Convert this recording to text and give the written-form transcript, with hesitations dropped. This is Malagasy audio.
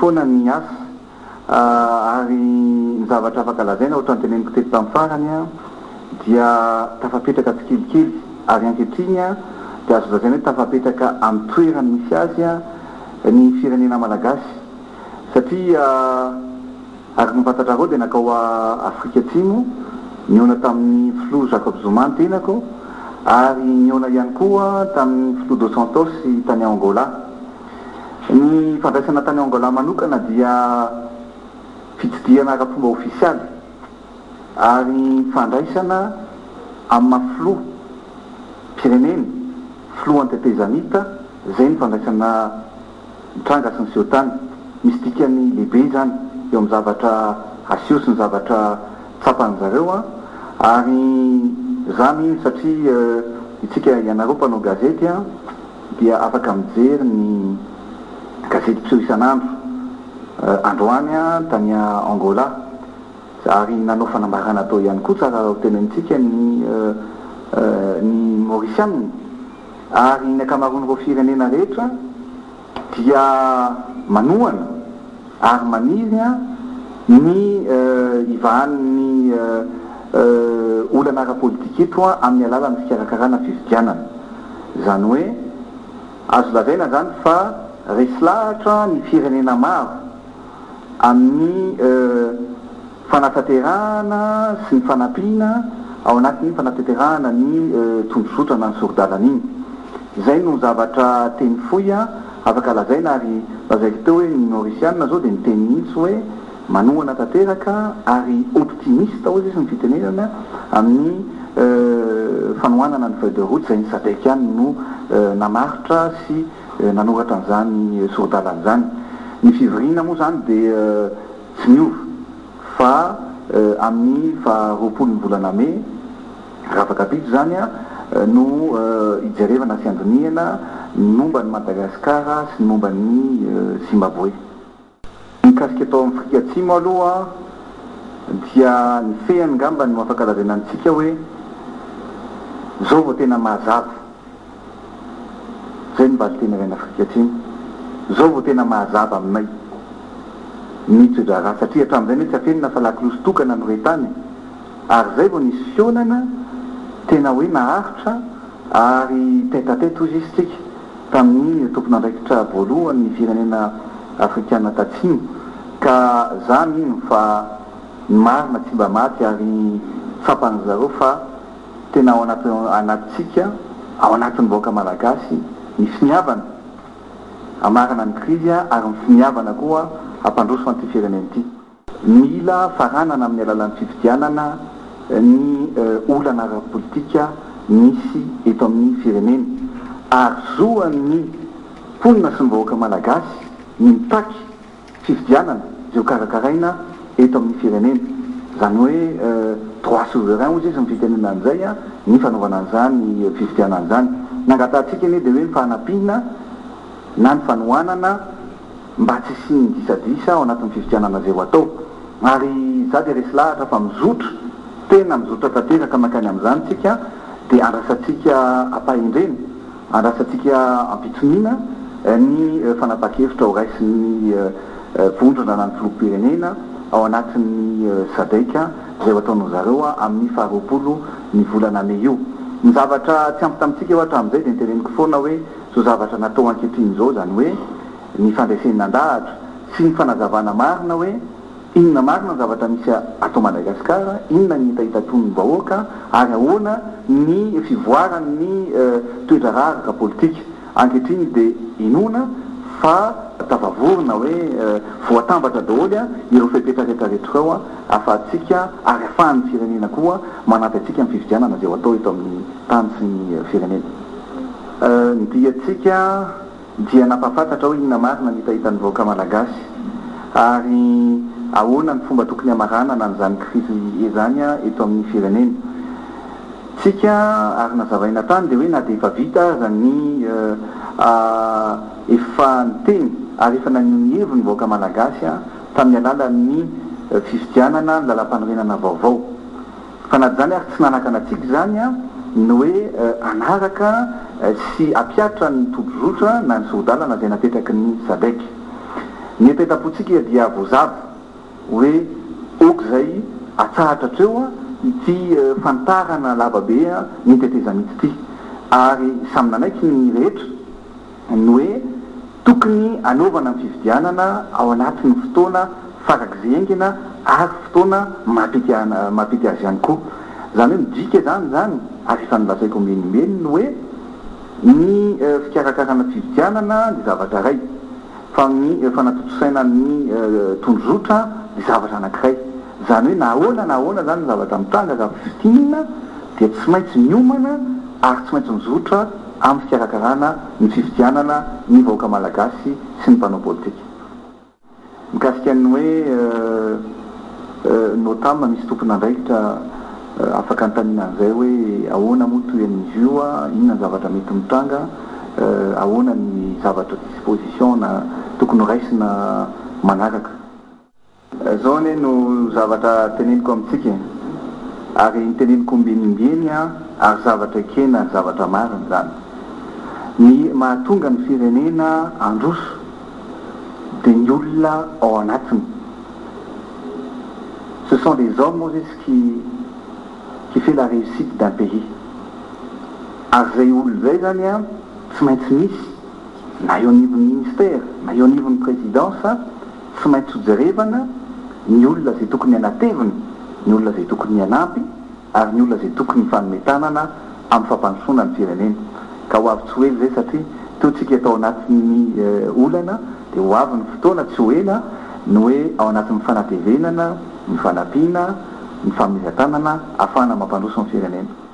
foana ny asa ary ny zavatra afaka lazaina ohatran'ny teneniko teto tamin'ny farany dia tafapetraka tsikelikely ary ankehitriny dia azo lazaina hoe tafapetraka amin'ny toerany misy azy ny firenena malagasy satria araka ny fantatrareo dia nankao Afrika Atsimo nihaona tamin'ny filoha Jacob Zuma ny tenako ary nihaona ihany koa tamin'ny filoha Dos Santos tany Angola. Ny fandraisana tany Angola manokana dia fitsidihana ara-pomba ofisialy ary fandraisana amin'ny maha filoha pirenena, filohan'ny tetezamita, izay ny fandraisana nitranga sy niseho tany. Misy dikany lehibe izany eo amin'ny zavatra aseho sy ny zavatra tsapan'ny zareo an! Ary za mino satria itsika ianareo mpanao gazety an dia afaka mijery ny gazety mpiseho isan'andro androany an tany Angola ary nanao fanambarana tao ihany koa tsara ho tenenintsika ny ny Maorisianina ary ny ankamaroan'ireo firenena rehetra dia manohana ary maniry ny hivahan'ny olana ara-politika eto amin'ny alalan'ny fikarakarana fifidianana. Izany hoe azo lazaina izany fa resy lahatra ny firenena maro amin'ny fanatanterahana sy ny fanampiana ao anatin'iny fanatanterahana ny tondrozotra na ny sori-dalana iny. Izay no zavatra teny fohy afaka lazaina ary lazaiko teo hoe ny Maorisianina izao dia niteny mihitsy hoe manohana tanteraka ary optimiste hozy izy ny fitenenana amin'ny fanohanana ny feuille de route izay ny Sadec ihany no namaritra sy nanoratra an'izany sori-dalana izany. Ny fivoriana moa izany dia tsy miova fa amin'ny faha 20 ny volana mey, ravakabitso izany no hijerevana sy handinihana ny momba an'i Madagasikara sy ny momba an'i Zimbaboe. Mikasika tao Afrika Atsimo aloha dia ny fehiny angamba no afaka lazaina amintsika hoe izao vao tena mazava. Izay no valinteny avy any Afrika Atsimo. Izao vao tena mazava aminay ny toe-draharaha satria hatramin'izay anie tsy afenina fa lakolosy tokana no re tany ary izay vao nisy fihaonana tena hoe naharitra ary tête à tête hozy izy tsika tamin'ny tompon'andraikitra voalohany ny firenena Afrikana tatsimo ka za mino fa ny marina tsy mba maty ary tsapan'ny zareo fa tena ao anaty anatintsika, ao anatin'ny vahoaka malagasy ny finiavana hamarana ny krizy ary ny finiavana koa hampandroso an'ity firenena ity. Mila faranana amin'ny alalan'ny fifidianana ny olana ara-politika misy eto amin'ny firenena ary zo an'ny mponina sy ny vahoaka malagasy ny mitaky fifidianana izay ho karakaraina eto amin'ny firenena. Izany hoe droit souverain hozy izy ny fitenenana an'izay ny fanaovana an'izany fifidianana izany. Ny angatahantsika anie dia hoe ny fanampiana na ny fanohanana mba tsy hisian'ny disadisa ao anatin'ny fifidianana izay ho atao. Ary izaho dia resy lahatra fa mizotra, tena mizotra tanteraka mankany amin'izany isika dia andrasantsika am-pahendrena. Andrasantsika am-pitoniana ny fanapahan-kevitra ho raisin'ny vondrona na ny filoham-pirenena ao anatin'ny Sadec izay ho ataon'ny zareo amin'ny faha 20 ny volana mey io. Ny zavatra tsy ampy tamintsika eo hatramin'izay dia noteneniko foana hoe izao zavatra natao ankehitriny izao izany hoe ny fandresena an-dahatra sy ny fanazavana marina hoe Inona marina ny zavatra misy ato Madagascar, inona ny hetaheta-ton'ny vahoaka ary ahoana ny fivoaran'ny toe-draharaha ara-politika ankehitriny dia inoana fa tavavorona hoe voatambatra daholo ireo fepetra rehetra rehetra ireo ahafahantsika ary ahafahan'ny firenena koa manampy antsika amin'ny fifidianana izay ho atao eto amin'ny tany sy ny firenena. Ny diantsika dia nampahafantatra hoe inona marina ny hetahetan'ny vahoaka malagasy ary ahoana ny fomba tokony hamaranana an'izany krizy izany eto amin'ny firenena. Tsika ary nazavaina hatrany dia hoe na dia efa vita aza ny efa niteny ary efa naneho ny heviny ny vahoaka malagasy tamin'ny alalan'ny fifidianana ny lalampanorenana vaovao. Fa na izany ary tsy nanakana antsika izany ny hoe hanaraka sy hampihatra ny tondrozotra na ny sori-dalana izay napetraky ny Sadec. Ny hetahetam-pontsika dia voazava hoe ok izay atsahatra hatreo ity fanitarana lavabe ny tetezamita ity. Ary samy nanaiky ny rehetra ny hoe tokony hanaovana ny fifidianana ao anatin'ny fotoana farak'izay haingana ary fotoana mampety mampety azy ihany koa. Izany hoe midika izany izany, ary efa nolazaiko ombienimbeny ny hoe ny fikarakarana fifidianana dia zavatra iray fa ny fanatontosaina ny tondrozotra dia zavatra anankiray. Izany hoe na ahoana na ahoana izany ny zavatra mitranga raha fifidianana dia tsy maintsy miomana ary tsy maintsy mizotra amin'ny fikarakarana ny fifidianana ny vahoaka malagasy sy ny mpanao politika. Mikasika ny hoe Notam misy tompon'andraikitra afaka anontaniana an'izay hoe ahoana moa tohin'izy io, inona ny zavatra mety mitranga, ahoana ny zavatra disposition na tokony horaisina manaraka. Zao anie no zavatra teneniko amintsika e! Ary niteneniko ombieny ombieny an, ary zavatra ekena ary zavatra marina izany. Ny mahatonga ny firenena handroso dia ny olona ao anatiny. Ce sont les hommes ozy izy qui qui fait la réussite d'un pays. Ary izay olona izay izany an, tsy maintsy misy na eo anivon'ny ministère na eo anivon'ny présidence, Tsy maintsy hojerevana ny olona izay tokony hanatevina, ny olona izay tokony hanampy ary ny olona izay tokony hifanome tanana amin'ny fampandrosoana ny firenena. Ka ho avy tsy ho ela izay satria teo tsika tao anatin'ny olana dia ho avy ny fotoana tsy ho ela ny hoe ao anatin'ny fanatevenana, ny fanampiana, ny fanomezan-tanana ahafahana mampandroso ny firenena.